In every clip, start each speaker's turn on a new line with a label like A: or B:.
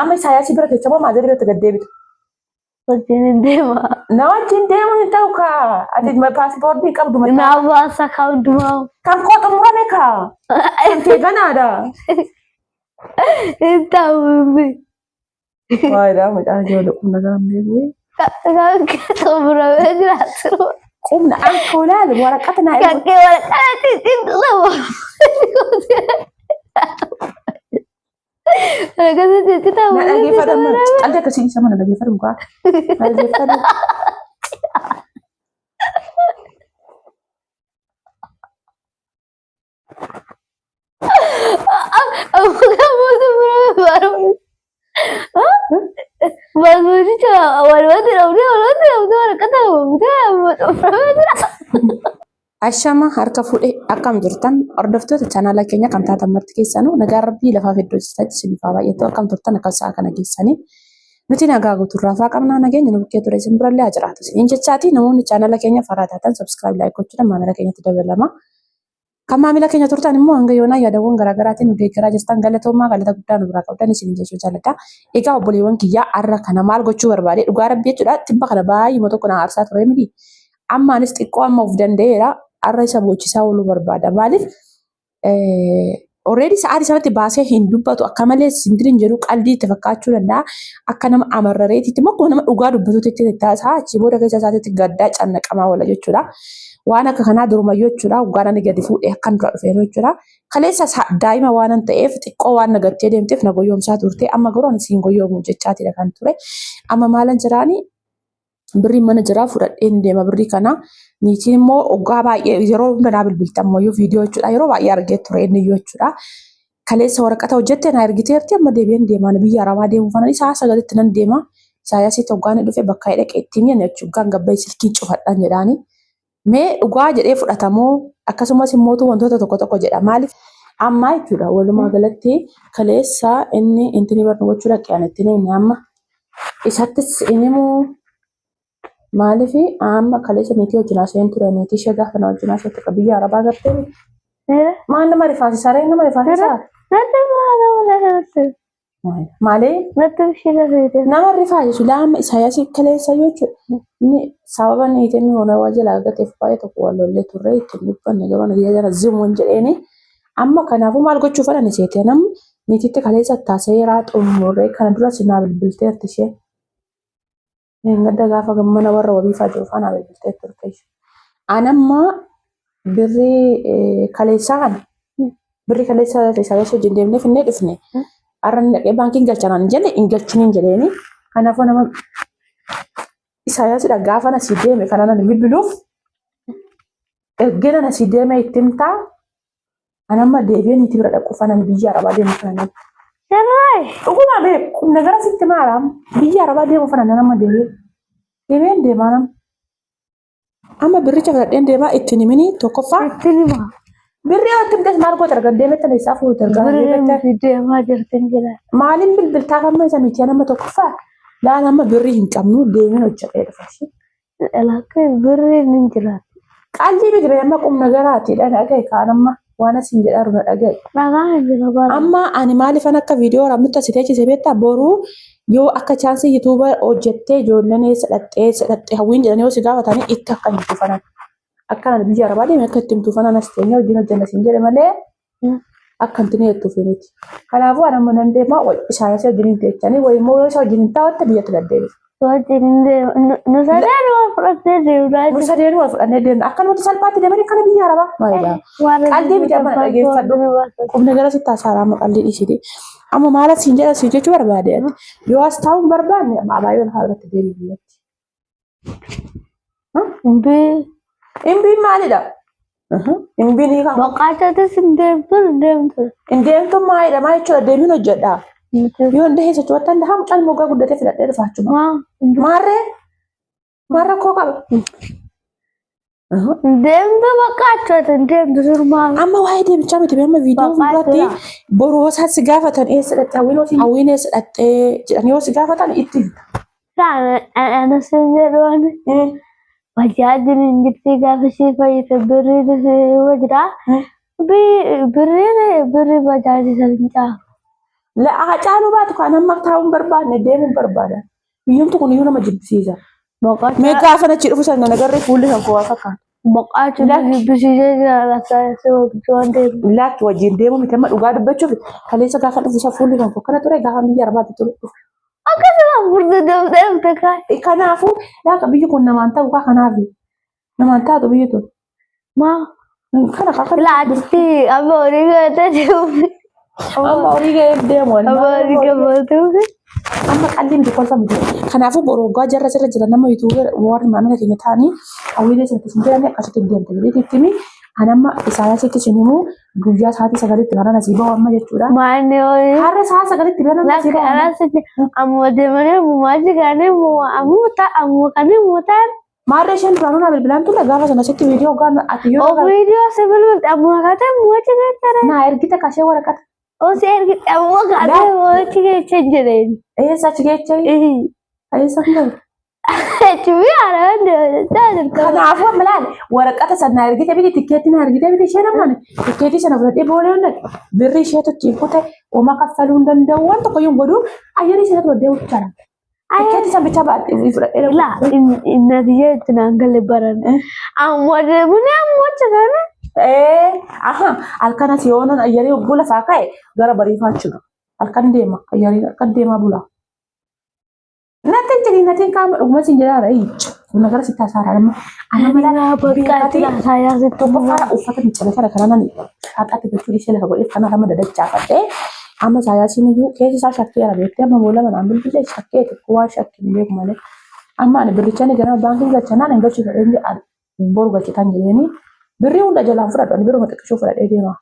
A: Amma Isaayaasii bira teessa moo maazarii biratti gad deebita?
B: Wajjin hin deema.
A: Na wajjin deemuun hin ta'u kaa. Ati paaspoortii qabdu mataa.
B: Naa baasa kaa hundumaa.
A: Kan koo xumurame kaa. Kan kee ganaadha.
B: Hin ta'u.
A: Waayidaa mucaan ijoollee qubna garan beeku.
B: Kan kee xumuramee jiraatu.
A: Qubna an koo laali waraqata naa
B: Kan kee waraqaa xixiqqoo. Waraqaa xixiqqoo.
A: Na dhaggeeffadhu amma qalbii akkasii isa mana dhaggeeffadhu mukaa. Dhaggeeffadhu. Ashama harka fuudhee akkam jirtan hordoftoota chaanaala keenya kan taatan marti keessanuu nagaan rabbii lafaaf iddoo jirtanitti isiniif haa baay'atu akkam turtan akka sa'a kana geessanii nuti nagaa guutuurraa faa qabnaa nageenya nu bukkee ture isin birallee haa jiraatu isiniin jechaati namoonni chaanaala keenya faraa taatan subscribe like gochuudhaan maamila keenyatti dabalama. Kan maamila keenya turtan immoo hanga yoonaa yaadawwan garaagaraatiin nu deeggaraa jirtan galatoomaa galata guddaa nu biraa qabdan isin jechuu jaalladha. Egaa obboleewwan kiyyaa har'a kana maal gochuu barbaade dhugaa rabbii jechuudha tibba kana baay'uma tokko na aarsaa ture miti. Amma anis xiqqoo amma of danda'eera har'a isa boochisaa ooluu barbaada. Maaliif already sa'aatii sanatti baasee hin dubbatu akka malee sindiriin jedhu qaldii itti fakkaachuu danda'a. Akka nama amarrareetitti immoo akkuma nama dhugaa dubbatutti itti taasaa achii booda keessa isaatiitti gaddaa cannaqamaa oola jechuudha. Waan akka kanaa durumayyuu jechuudha waggaan ani gadi fuudhee akkan dura dhufeeru jechuudha. Kaleessa daa'ima waanan ta'eef xiqqoo waan na gattee deemteef na goyyomsaa turte amma garuu ani siin goyyoomu jechaatidha kan ture. Amma maalan jiraani birriin mana jiraa fudhadheen deema birrii kana. Niitiin immoo waggaa baay'ee yeroo hunda naa bilbilti ammayyuu viidiyoo jechuudha yeroo baay'ee argee ture inni iyyuu jechuudha. Kaleessa waraqata hojjette naa ergiteerti amma deebi'een deemaan biyya aramaa deemuu fanan isaa sagalitti nan deema. Isaayyaasitti hoggaan dhufe bakka dhaqee itti himi ani achi hoggaan gabbaa'ee silkiin cufadhaan jedhaani. Mee dhugaa jedhee fudhatamoo akkasumas immoo wantoota tokko tokko jedha maaliif ammaa jechuudha walumaa galatti kaleessa inni intini barnu gochuu dhaqee ani itti himne amma isattis hin himuu maaliif amma kaleessa niitii wajjin haasa'een ture niitii ishee gaafa na wajjin haasa'e ture biyya arabaa gartee maal nama rifaasisa ree nama rifaasisa Maalee
B: Natti ishee feete.
A: nama rifaasisu laama Isaayyaasii kaleessa jechuudha. Inni sababa niitiin hona waa jalaa gateef baay'ee tokko wal lollee turre ittiin dubbanne garuu ani biyya jala zimuun jedheeni. Amma kanaafuu maal gochuu fedhan iseeti namni niititti kaleessa taaseeraa xumurree kana dura sinaa bilbilteerti isheen. Gadda gaafa gammana warra wabiifaa jiru faana bilbiltee turte. An amma birrii kaleessaa kana birrii kaleessaa Isaayyaas wajjin deemnee finnee dhufne har'a inni dhaqee baankiin galchanaan hin jenne hin galchuun hin jedheeni. Kanaafuu nama Isaayyaasidha gaafa asii deeme kana nan bilbiluuf ergina asii deeme itti himtaa An amma deebi'ee niitii bira dhaquu fanan biyya arabaa deemu fanan.
B: Sirraay.
A: Dhuguma beeku nagara sitti maara biyya arabaa deemu fanan nan amma deebi'ee. Deebi'een deemaa nama. Amma birricha fudhadheen deemaa ittiin himini tokkoffaa.
B: Ittiin hima.
A: Birrii yoo itti himtes maal goota erga deemettan eessaa fuute erga
B: Birriin
A: deemettan.
B: fi deemaa jirtin jira.
A: Maaliin bilbiltaaf amma isa miti nama tokkoffaa. Laala amma birrii hin qabnu deemeen hojjedhee dhufa.
B: Lakki birriin hin jiraatu.
A: Qaldii miti bee amma qubna garaati dha dhaga'i kaan amma waan asiin jedhaa na dhaga'i.
B: Dhagaa hin jira bara.
A: Amma ani maaliifan akka viidiyoo waraabnutti asii teechise beektaa boruu yoo akka chaansii yuutuuba hojjettee ijoolleen eessa dhaqxee eessa dhaqxee hawwiin jedhanii yoo si gaafatanii itti akka hin tufanan. Akka ani biyya arabaa deeme akka itti hin tufanan as teenyee wajjin hojjenna siin jedhe malee akka hin jettuuf miti. Kanaafuu ani amma nan deema Isaayyaas wajjin hin teechanii wayii immoo yoo isa wajjin hin taa'atte biyyatti deddeebisa.
B: Wajjin hin deemu. Nu sadeen wal fudhattee deemnaa
A: Nu sadeen wal fudhannee deemna. Akka nuti salphaatti deemanii kana biyya arabaa. Maalidha? Qaldii miti amma dhageeffadhu. Qubni gara sitti haasa'aa amma qaldii dhiisiti. Amma maal asiin jedha siin jechuu barbaade ati. Yoo as taa'uu hin barbaanne amma abaayoo lafaa irratti deebi biyyatti.
B: Imbii.
A: Imbiin maalidha? Imbiin hiikaa.
B: Boqaachatis hin deemtu hin deemtu.
A: Hin deemtu maalidha? Maal jechuudha? Deemiin hojjedha. Yoo hin dahee socho'attan dahaa mucaan moggaa guddatee filadhee dhufa achuma. Maarree? Maal rakkoo qaba?
B: Hin deemtu boqaachatis hin deemtu sirmaa.
A: Amma waa'ee deemichaa miti amma viidiyoo fuulduratti boroo isaa si gaafatan eessa dhaqxee hawwiin eessa dhaqxee jedhanii yoo si gaafatan itti himta.
B: Ana sin jedhu ani bajaajin hin jirti gaafa ishee fayyite birriin ishee jira. Birriin birrii bajaajii san hin caalu.
A: Hacaaluu baatu kan amma taa'uu hin barbaanne deemuu hin barbaada. Biyyumti kun iyyuu nama jibbisiisa. Mee gaafa achi dhufu sana nagarree fuulli kan koo waa fakkaata.
B: Maqaa
A: Lakki.
B: jibbisiisee jira lakkaa waan ta'eef.
A: Lakki wajjin deemuu miti amma dhugaa dubbachuuf kaleessa gaafa dhufu isa fuulli kan koo kana ture gaafa biyya arbaatti ture dhufe.
B: Akkasuma furdu deemtee kaa'e.
A: Kanaafuu laaka biyyi kun namaan ta'u kaa kanaafi namaan taatu biyyi tun.
B: Maa
A: Kana kaa kana.
B: laatti amma horii galatee deemuuf.
A: Amma horii ga'eef deemu.
B: Amma horii gabaatuuf.
A: Amma qalbii miti kolfa miti. Kanaafuu boru waggaa jarra sirra jira nama yuutuubar warri maamila keenya ta'anii hawwiilee sanatti isin jedhanii akkasitti deemte jedhee itti himi. Ani amma Isaayaasitti isin himu guyyaa sa'aatii 9tti baran asii bahu amma jechuudha.
B: Maanni horii.
A: Har'a sa'a 9tti baran asii
B: Lakka
A: bahu.
B: alaasiti amma deemanii ammumaa jiraanii ammoo ta'a ammoo kan immoo ta'an.
A: Maarree isheen duraanuu naa bilbilaan turre gaafa sana sitti viidiyoo gaan ati yoo
B: Viidiyoo si bilbilte ammoo kaatee ammoo achi geessare.
A: naa ergite kashee waraqata.
B: Osoo ergite ammoo kaatee ammoo achi geesse jedheen.
A: Eessa achi geechee? Eessa hin gahu?
B: Achi biyya araan deemee
A: Kanaafuu amma laal waraqata sana naa ergite miti tikkeetti naa ergite miti isheen ammaan tikkeetii sana fudhadhee boolee hin dhaqe birrii isheetu ittiin kute homaa kaffaluu hin danda'u waan tokko iyyuu hin godhu ayyaana isheetu fudhadhee bulchaadha. Tikkeetii sana bichaa baadhee fudhadhee dhaqu.
B: La natiyya itti naan galle baran. Ammoo deemanii ammoo achi kana.
A: Ee aha halkan as yoonan ayyarii hogguu lafaa ka'e gara bariifaa jira. Halkan deema ayyarii halkan deemaa bula. Natti hin jedhin natti hin qaama dhuguma siin jedhaara. Kun gara sitti haasa'aara amma. Ana mala
B: Bakka itti laasaa sitti
A: tokkoffaa uffata miccame kana kana nan haxaatti gochuu dhiisee lafa godheef kana amma dadachaafadhee amma saayaasiin iyyuu keessi isaa shakkeera beektee amma boolla manaan bilbilee shakkee tokko waan shakkii hin beeku malee. Amma ani birricha ni ganama baankii galchanaan hin galchu jedheen boru galchitan jedheeni birrii hunda jalaan fudhadhu ani birruma xiqqishuu fudhadhee deema.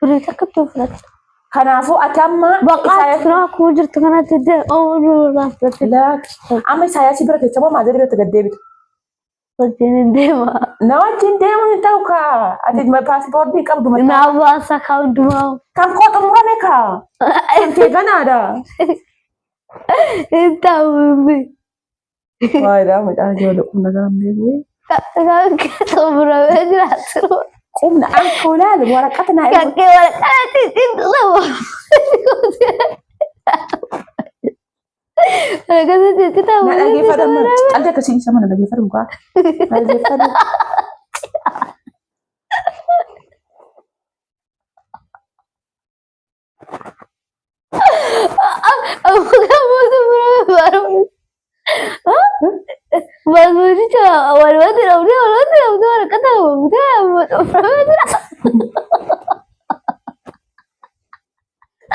B: Birrii takka itti fudhate.
A: Kanaafuu ati amma
B: Bakka ati akkuma jirtu kanatti ooluu fudhate.
A: Amma Isaayaasii bira keessa moo maazarii biratti gad deebita?
B: Wajjin hin deema.
A: Na wajjin deemuun hin ta'u kaa. Ati paaspoortii qabdu mataa.
B: Naa baasa kaa hundumaa.
A: Kan koo xumurame kaa. Kan kee ganaadha.
B: Hin ta'u.
A: Faayidaa mucaan ijoollee qubna gara hin beeku.
B: Kan kee xumuramee jiraatu.
A: Qubna akka olaale waraqata naa
B: Kan kee waraqaa xixiqqoo. Waraqaa xixiqqoo.
A: Na dhageeffadhu qalbii akkasii isa mana dhageeffadhu dhugaa. Dhageeffadhu.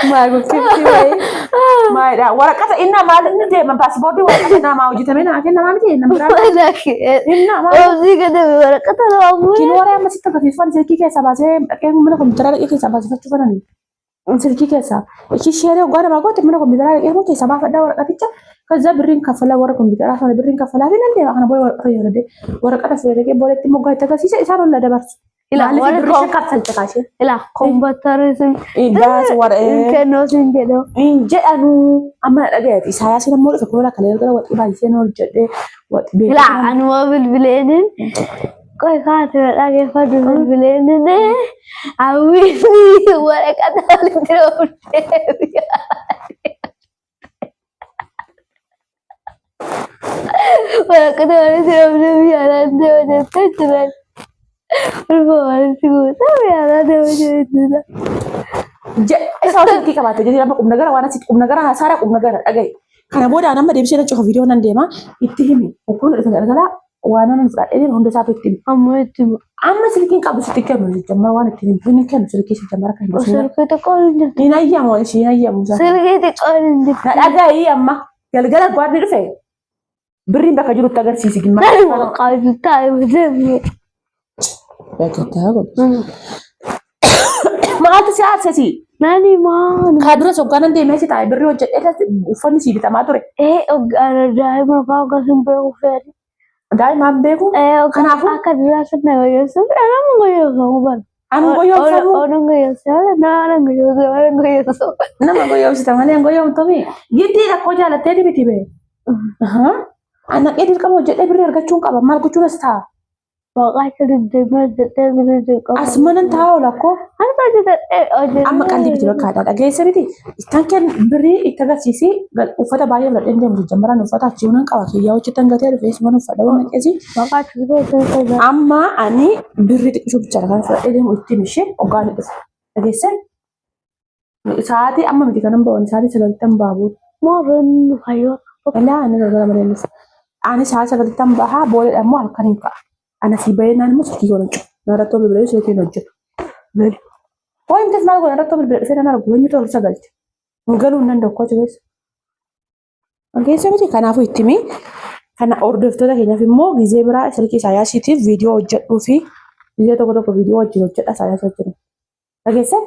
A: Maal gochuu wayii? Maalidha? Waraqata inni maal inni deema paaspoortii waraqata namaa hojjetame naa kennamaa miti nama biraa. Inni maal? Kinoo waree amma sitti agarsiisu silkii keessaa baasee dhaqee mana kompiitaraa dhaqee keessaa baasifachuu banani. Silkii keessaa. Ishii sheeree waggaa namaa goote mana kompiitaraa dhaqee immoo keessaa baafadhaa waraqaticha. Kaza birriin kaffalaa warra kompiitaraa sana birriin kaffalaa fi nan deema kana booda waraqata yaadadee waraqata fuudhee booletti immoo itti agarsiisa isaan ol dabarsu.
B: Ilaa,
A: Maaliif
B: warri
A: birrii ishee kaffalte kaashee? Baas warra hin jedhanu amma na dhagayeeti. Isaayaasiin ammoo dhufe kun kalee gara waxii baay'isee na hojjedhee waxii beeku.
B: Ilaa anuma bilbileenin qoy kaate dhageeffadhu bilbileenin hawwiin waraqata walitti dhoofnee waraqata walitti dhoofnee biyya alaan deema jettee jiran. Ulfa walitti guutaa biyya alaa deema jettee.
A: Isa silkii qabaate jedhee amma qubna gara waan asitti qubna gara haasaara qubna gara dhagaye. Kana booda amma deebisee na cufa viidiyoo nan deema itti himi. Kun dhufe galgala waan nan fudhadhee deema hunda isaatu itti himi.
B: Ammoo itti
A: Amma silkiin qabu sitti kennu jajjammara waan itti himi hin kennu silkii si jammara kan hin
B: silkii xiqqoo hin jirtu.
A: Hin ayyamu ishii hin ayyamu.
B: Silkii xiqqoo hin jirtu.
A: Na dhagayi amma galgala gwaadni dhufe birriin bakka jirutti agarsiisi gimma.
B: Nani maqaa taa'ee deemu.
A: Bakka godhu. Maaltu si aarsesi?
B: Nani maan.
A: Kaa dura soggaanan deemee si taa'e birrii hojjedhee uffanni sii bitamaa ture.
B: Ee hoggaana daa'ima fa'aa akkasumas beeku fedhi.
A: Daa'imaan beeku.
B: Ee
A: Kanaafuu-
B: akka duraa sana goyoomsuuf nama goyoomsamu bara.
A: Ani goyoomsamu.
B: Onuun goyoomsamu nama goyoomsamu nama goyoomsamu.
A: Nama goyoomsita malee hin goyoomtumi. Giddii rakkoo jaalattee miti bee. Ani dhaqee dirqama hojjedhee birrii argachuun qaba. Maal gochuun as ta'a?
B: Baqacha diddeemee hojjedhee birrii xiqqoo.
A: As manan taa'aa oola akkoo.
B: Harka hojjetadhee hojjedhee.
A: Amma qalbii miti bakka haadha dhageessa miti. Isaan kenn birrii itti agarsiisee uffata baay'ee fudhadheen deemu jammaraan uffata achii hunan qaba kiyyaa hojjetan gatee dhufee suman uffadha waan naqeesi.
B: Baqacha hojjetadhee.
A: Amma ani birrii xiqqishuu bichaadha kan fudhadhee deemu ittiin ishee hoggaan dhufe. Dhageesse? Sa'aatii amma miti kanan ba'u sa'aatii 9ttan ba'a booda.
B: Moo birrii fayyoo.
A: Ilaa ani galgala malee nuuf. Ani sa'a 9ttan bahaa booda immoo halkan hin ka'a. Ana si bahee naan immoo silkii goona cufu. Narratti bilbilee silkiin hojjetu. Gali. Hoo himtes maal goona irratti bilbilee dhufee nan argu eenyutu ol sagalche. Hin galuu hin danda'u kochi keessa. Keessa miti kanaafuu itti himi. Kana hordoftoota keenyaaf immoo gizee biraa silkii Isaayyaasiitiif viidiyoo hojjedhuu fi gizee tokko tokko viidiyoo wajjin hojjedha Isaayyaas wajjin. Dhageesse?